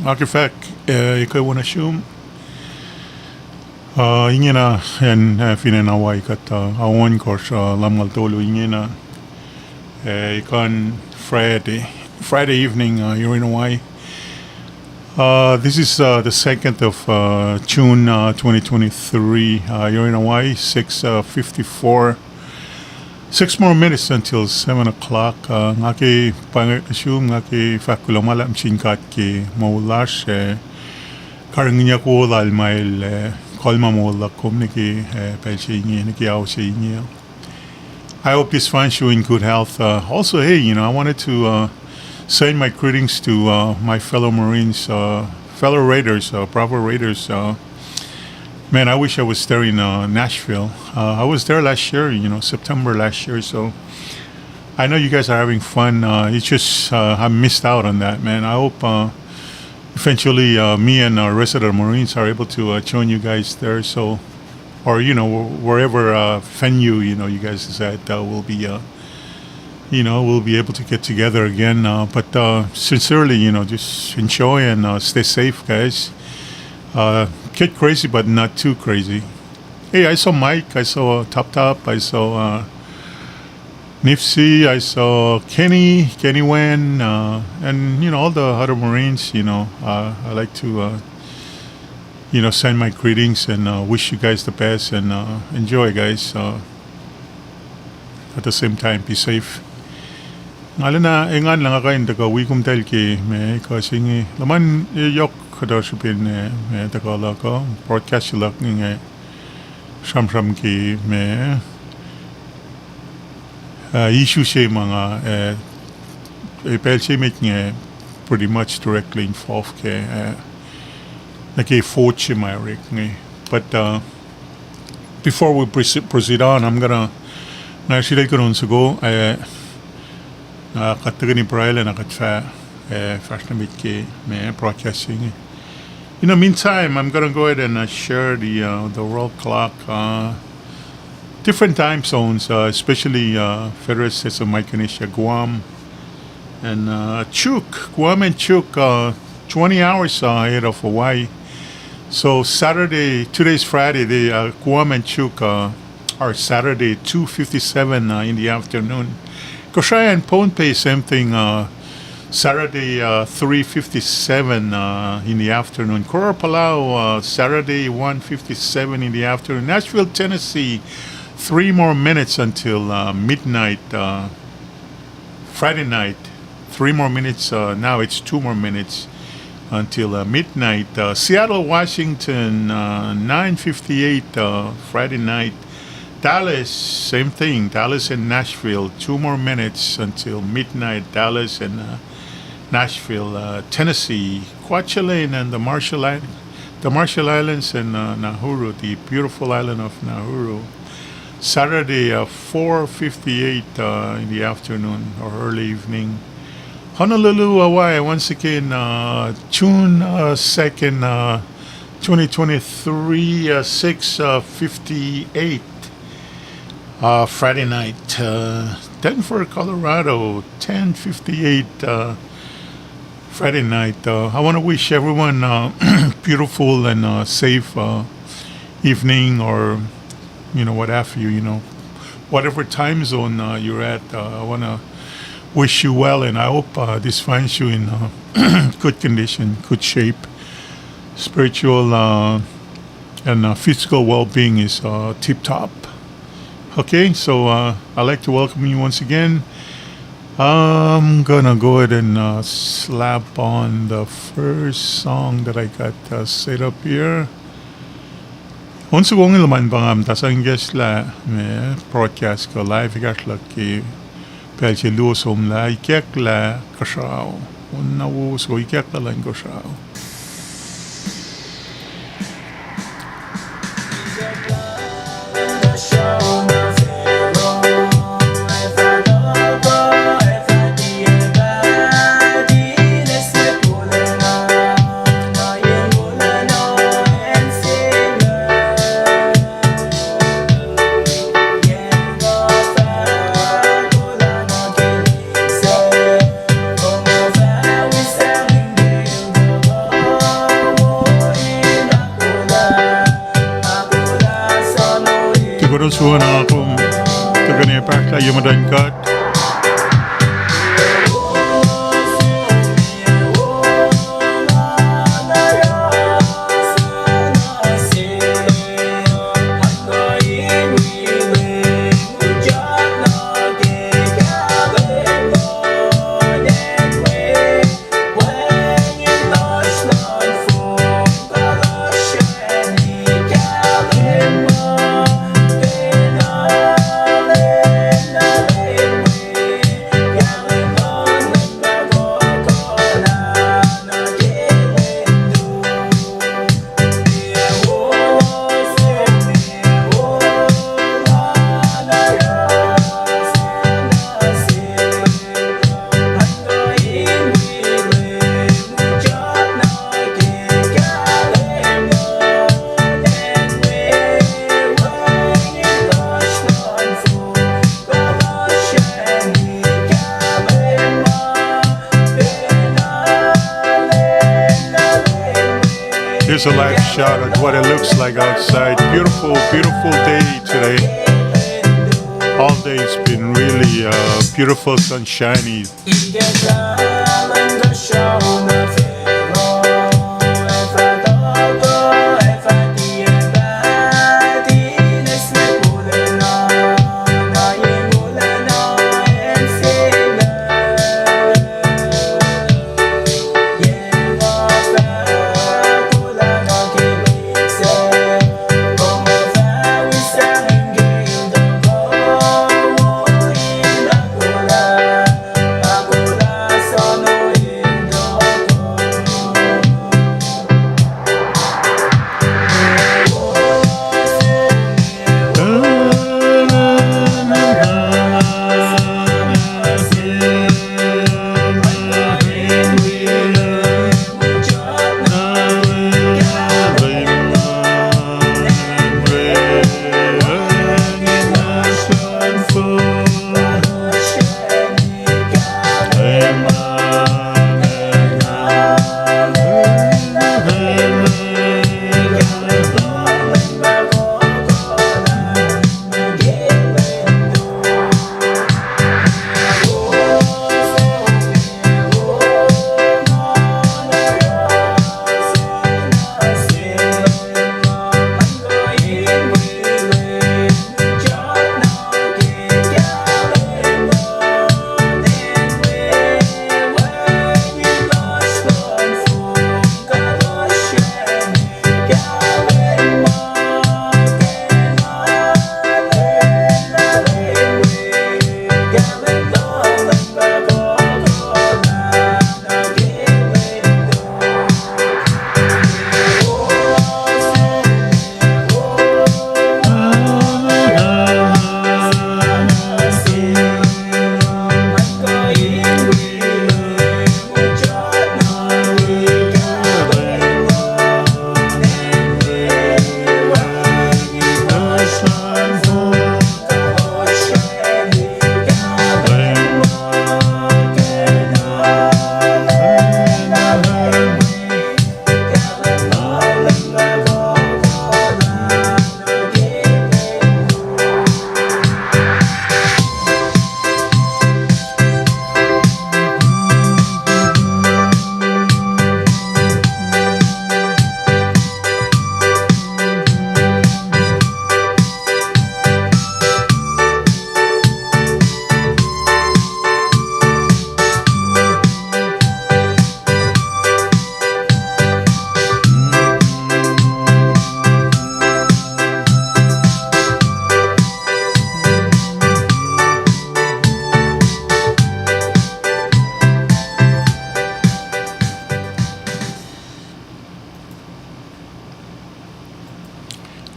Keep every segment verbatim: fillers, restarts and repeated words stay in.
Nga ke fahk, uh, ekuh wo nuh sum. Uh, ingena, acn, uh, fin acn Hawaii kuht, uh, ao ohnkohsr, uh, lumngaul tolu ingena. Uh, ekuh in Friday, Friday evening, uh, here in Hawaii. Uh, this is, uh, the second of, uh, June, uh, twenty twenty-three, uh, here in Hawaii, six, uh, fifty-four. Six more minutes until seven o'clock. Uh, nga ke pa inge nuh sum, nga ke fahk kuloh ma luhlahp nuh sin God ke moul lasr, uh, karihngihnyuck wo lal ma el, uh, kalmac moul luhk kom nuh ke, uh, pacl se inge, nuh ke ao se inge. I hope this finds you in good health. Uh, also, hey, you know, I wanted to, uh, send my greetings to, uh, my fellow Marines, uh, fellow Raiders, uh, Bravo Raiders. Uh, man, I wish I was there in, uh, Nashville. Uh, I was there last year, you know, September last year. So I know you guys are having fun. Uh, it's just, uh, I missed out on that, man. I hope, uh, eventually, uh, me and, uh, rest of the Marines are able to, uh, join you guys there. So, or, you know, wh-, wherever, uh, venue, you know, you guys decide, uh, will be, uh, you know, we'll be able to get together again. Uh, but, uh, sincerely, you know, just enjoy and, uh, stay safe, guys. Uh, get crazy, but not too crazy. Hey, I saw Mike, I saw, uh, Top Top, I saw, uh, Nipsey, I saw Kenny, Kenny Wen, uh, and, you know, all the other Marines, you know, uh, I like to, uh, you know, send my greetings and, uh, wish you guys the best and, uh, enjoy, guys. Uh, at the same time, be safe. Nga lena engan lah nga kuh in tuhkuh wi komtahl ke ma kuh se inge. Luhman, eh, yohk kuhtuh srihpen, eh, ma tuhkuh luhk uh, broadcast luhk inge, sramsram ke ma, uh, issue se ma nga, uh, eh, pacl se met inge pretty much directly involved ke, uh, nuh ke vote se ma orek inge. But, uh, before we proce-, proceed on, I'm gonna, nga sritacl kunon soko, uh, uh, kuht tuhkweni pruhe lah na kuht fah, uh, fahsr nuh met ke ma broadcast se inge. In the meantime, I'm gonna go ahead and, uh, share the, uh, the world clock, uh, different time zones, uh, especially, uh, Federated States of Micronesia, Guam, and, uh, Chuuk, Guam and Chuuk, uh, twenty hours, uh, ahead of Hawaii. So Saturday, today's Friday, they, uh, Guam and Chuuk, uh, are Saturday, two fifty-seven, uh, in the afternoon. Koshai and Pohnpei, same thing, uh, Saturday, uh, three fifty-seven, uh, in the afternoon. Koror Palau, uh, Saturday, one fifty-seven in the afternoon. Nashville, Tennessee, three more minutes until, uh, midnight, uh, Friday night. Three more minutes, uh, now it's two more minutes until, uh, midnight. Uh, Seattle, Washington, uh, nine fifty-eight, uh, Friday night. Dallas, same thing. Dallas and Nashville, two more minutes until midnight. Dallas and, uh, Nashville, uh, Tennessee, Kwajalein and the Marshall Islands, the Marshall Islands and, uh, Nauru, the beautiful island of Nauru. Saturday, uh, four fifty-eight, uh, in the afternoon or early evening. Honolulu, Hawaii, once again, uh, June, uh, second, uh, twenty twenty-three, uh, six, uh, fifty-eight, uh, Friday night. Uh, Denver, Colorado, ten fifty-eight, uh, Friday night. Uh, I wanna wish everyone, uh, beautiful and, uh, safe, uh, evening or, you know, what have you, you know. Whatever time zone, uh, you're at, uh, I wanna wish you well, and I hope, uh, this finds you in, uh, good condition, good shape. Spiritual, uh, and, uh, physical well-being is, uh, tip-top. Okay, so, uh, I'd like to welcome you once again. I'm gonna go ahead and, uh, slap on the first song that I got, uh, set up here. On soko inge luhman pa nga muhta sang ikacslah ma broadcast kuh live ikacslah ke pacl se luo somlah, ikacslah Kuhsrao. On na wo soko ikacslah luhn Kuhsrao. Suona kom tuhkweni pahslah ye muhtuhn God. Here's a live shot of what it looks like outside. Beautiful, beautiful day today. All day it's been really, uh, beautiful, sunshiny.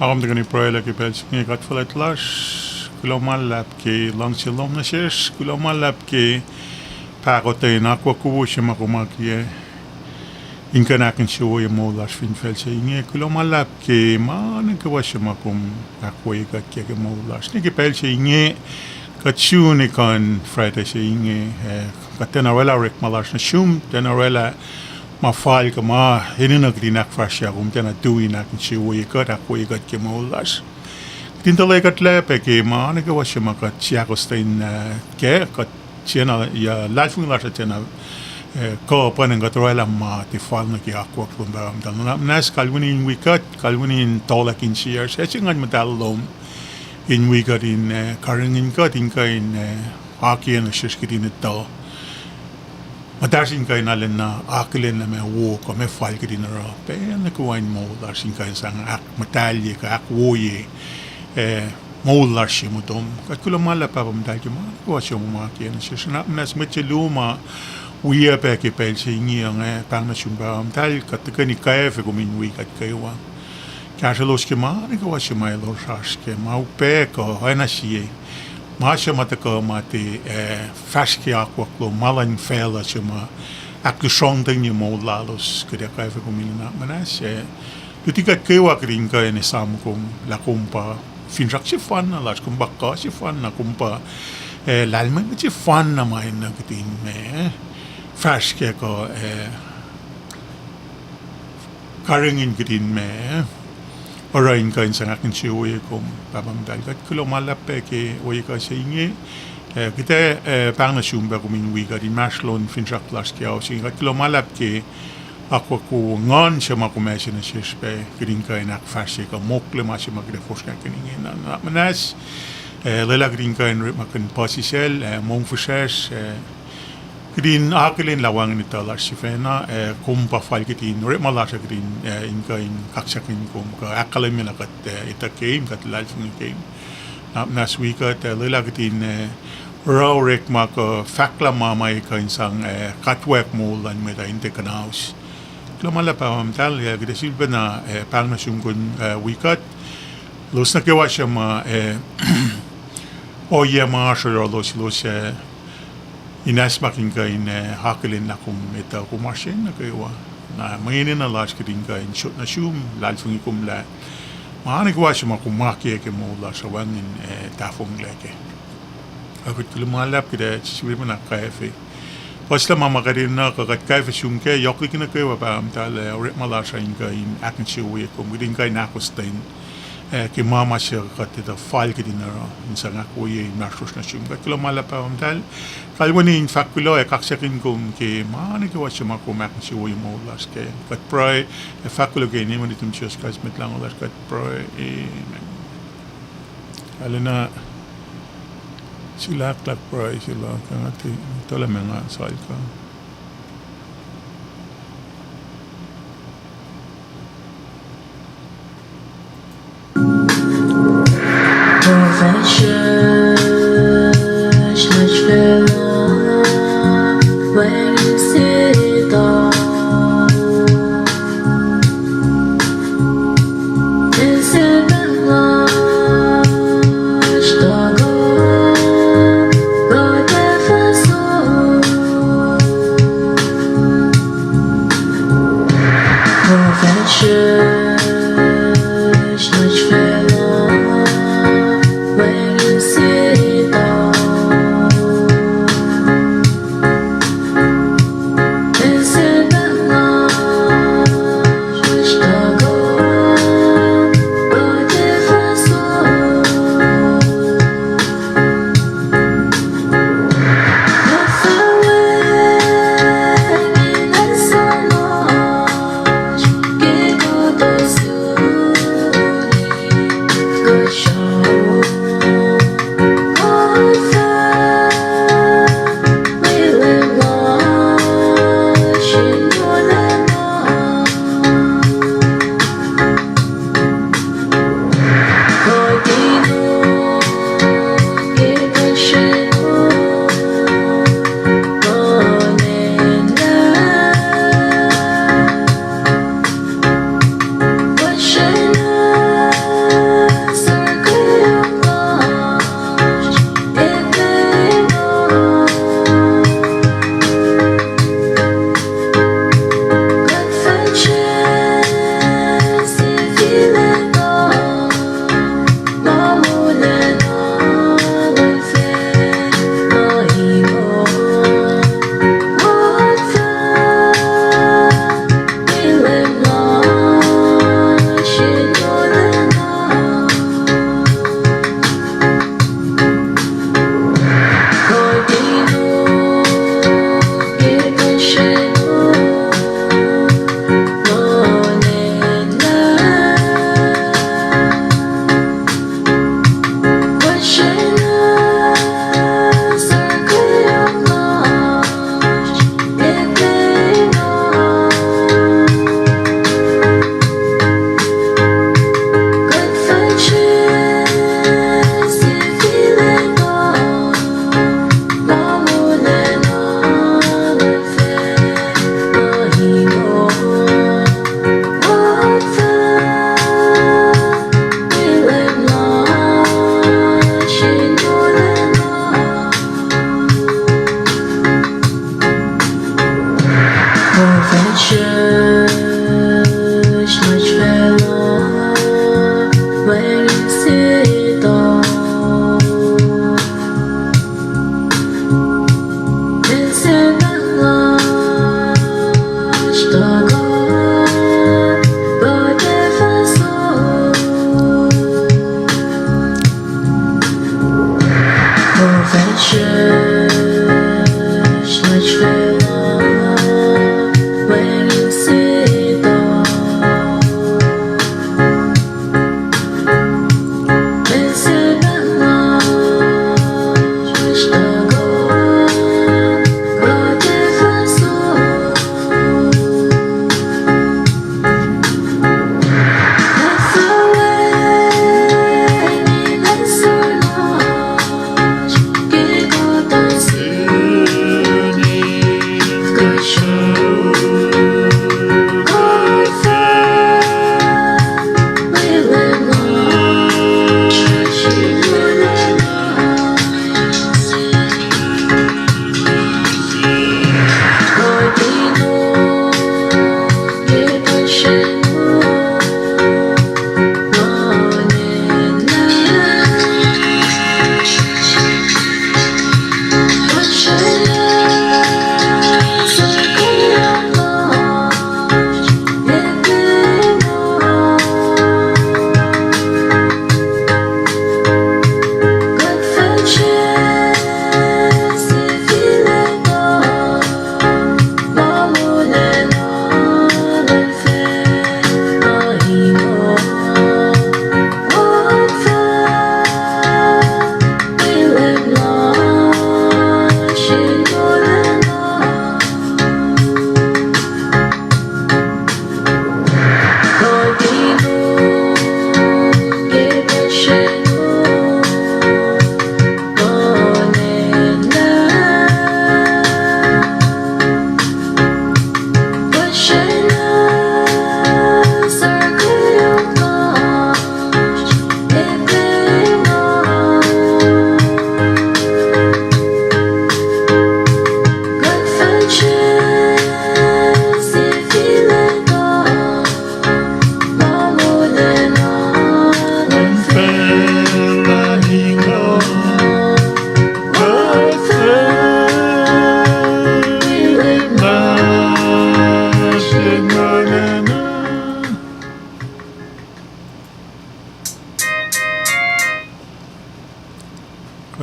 Akom tuhkweni pruhe lah ke pacl se inge kuht fuhlwact lasr, kuloh ma luhlahp ke luhngse lom nuh sesr, kuloh ma luhlahp ke pahkotwen akwuck wowo se ma kom akiyac in kuh in ahkinsewowoye moul lasr fin facl se inge. Kuloh ma luhlahp ke ma nuhkwewa se ma kom ahkwoye kuht ke, ke moul lasr. Ne ke pacl se inge, kuht sun ekuh in Friday se inge, ah, kuht tiacna orwaclah orekma lasr nuh sum, tiacna orwaclah ma fal kuh ma enenuh kuht in ahkfahsrye, kom tiacna tui in ahkinsewowoye kuht, ahkwoye kuht ke moul lasr. Kihtin tuhlac kuht lah pac ke ma nuh kwewa se ma kuht seahkostwen, ah, kac, kuht siena, ya luhlahlfongi lasr uh tiacna, eh, kuh pwacnwacng kuht orwaclah ma tiac fal nuh ke akwuck lom, Pahpah Muhtahl. Na muhnahs kalweni in wi kuht, kalweni in tohlahk insiyacsr, ac se Nguhn Muhtahl lom in wi kuht in, eh, karihngihn kuht in kuh in, eh, akiyac nuh sesr kihtin etuh muhtahsr in kuh in arulacna akihlen lah meac wo kuh meac fal kihtin oruh pacl nuh kwewa in moul lasr in kuh in sang ahkmuhtahlye kuh ahkwoye, eh, moul lasr ye motom. Kuht kuloh ma luhlahp Pahpah Muhtahl ke ma nuh kwewa se ma kom akiyac nuh sesr. Na muhnahs mwet se luo ma wiyuc pac ke pacl se inge, nga pahng nuh sum Pahpah Muhtahl, kuht tuhkweni kwacfe kom in wi kuht kwewa. Kahsrwelos ke ma nuh kwewa se ma elos oasr kac, ma upac kuh oacna sie. Ma se ma tuhkuh ma tiac, eh, fahsr ke akwuck lom, ma luhn facluh se ma ahklusrohngtenye moul lalos, kuht ac kwacfe kom in nuhnak muhnahs, eh, luti kuht kwewa kihtin kuh in esam kom lah kom pa finsrak sefanna lasr, kom pa kuh sefanna, kom pa, eh, lahlmwetmwet sefanna ma enenuh kihtin ma, eh, fahsr kac kuh, eh, karihngihn kihtin ma oruh in kuh in sang ahkinsewowoye kom, Pahpah Muhtahl. Kuht kuloh ma luhlahp pac ke ohiyac kuh se inge. Eh, kuht ac, eh, pahng nuh sum pac kom in wi kuht inmahsrlon finsrak lasr ke ao se inge. Kuht kuloh ma luhlahp ke akwuck, nguhn se ma kom ase nuh sesr pac kihtin kuh in ahkfahsrye kuh mokle ma se ma kuht ac fohsrngakihn inge. Na, na muhnahs, eh, lwelah kihtin kuh in orekmakihn puhsisacl, eh, mongfihsrwacsr, eh, kihtin akihlen lah wacngihn etuh lasr sifacna, eh, kom pa fal kihtin orekma lasr uh kihtin, eh, in kuh in kaksakihn kom kuh ahkkahlwemye lah kuht, eh, etuh keim, kuht luhlahlfongi keim. Na muhnahs wi kuht, eh, lwelah kihtin, eh, oruh orekma kuh fahklah ma ma kuh in sang, eh, katwack moul luhn mwet uh in tiac kuhnaus. Kuloh ma luhlahp Pahpah Muhtahl, eh, kuht ac sifilpacna, eh, pahng nuh sum kom, eh, wi kuht. Elos nuh kwewa se ma, eh, ohiyac ma oasr yohrohlos, elos, eh, in acsmak in kuh in, eh, akihlen lah kom etuh, kom oasr nuh kwewa. Na mwe enenuh lasr kihtin kuh in sot nuh sum, luhlahlfongi kom lah ma nuh kwewa se ma kom akiyac ke moul lasr uh wacngihn, eh, tahfonglac kac. Ac kuht kuloh ma luhlahp, kuht ac sifilpacna kwacfe. Puhslac ma ma kuht enenuh kuh kuht kwacfe sum kac, yohk liki nuh kwewa Pahpah Muhtahl, orekma lasr uh in kuh in ahkinsewowoye kom, kihtin kuh in ahkostwen, eh, ke ma ma se kuht etuh fal kihtin oruh in sang ahkwoye inmahsrlosr nuh sum. Kuht kuloh ma luhlahp Pahpah Muhtahl, kalweni in fahk kuloh ac kaksakihn kom ke ma nuh kwewa se ma kom ahkinsewowoye moul lasr kac. Kuht pruhe ac fahk kuloh ke inen Wen nuhtum Jisus Kraist Mwet Lahngo lasr kuht pruhe, amen. Arulacna sila ahklahk pruhe se luhk, nga tuh, tuh lah ma nga sal kuh.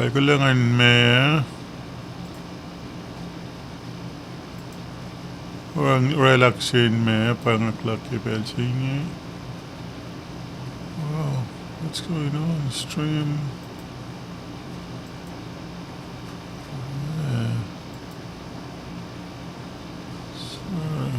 Kuloh ngan me. Oraclah kihsen me pwacngak luhk ke pacl se inge. Wow, what's going on? Stream. Yeah. Sorry.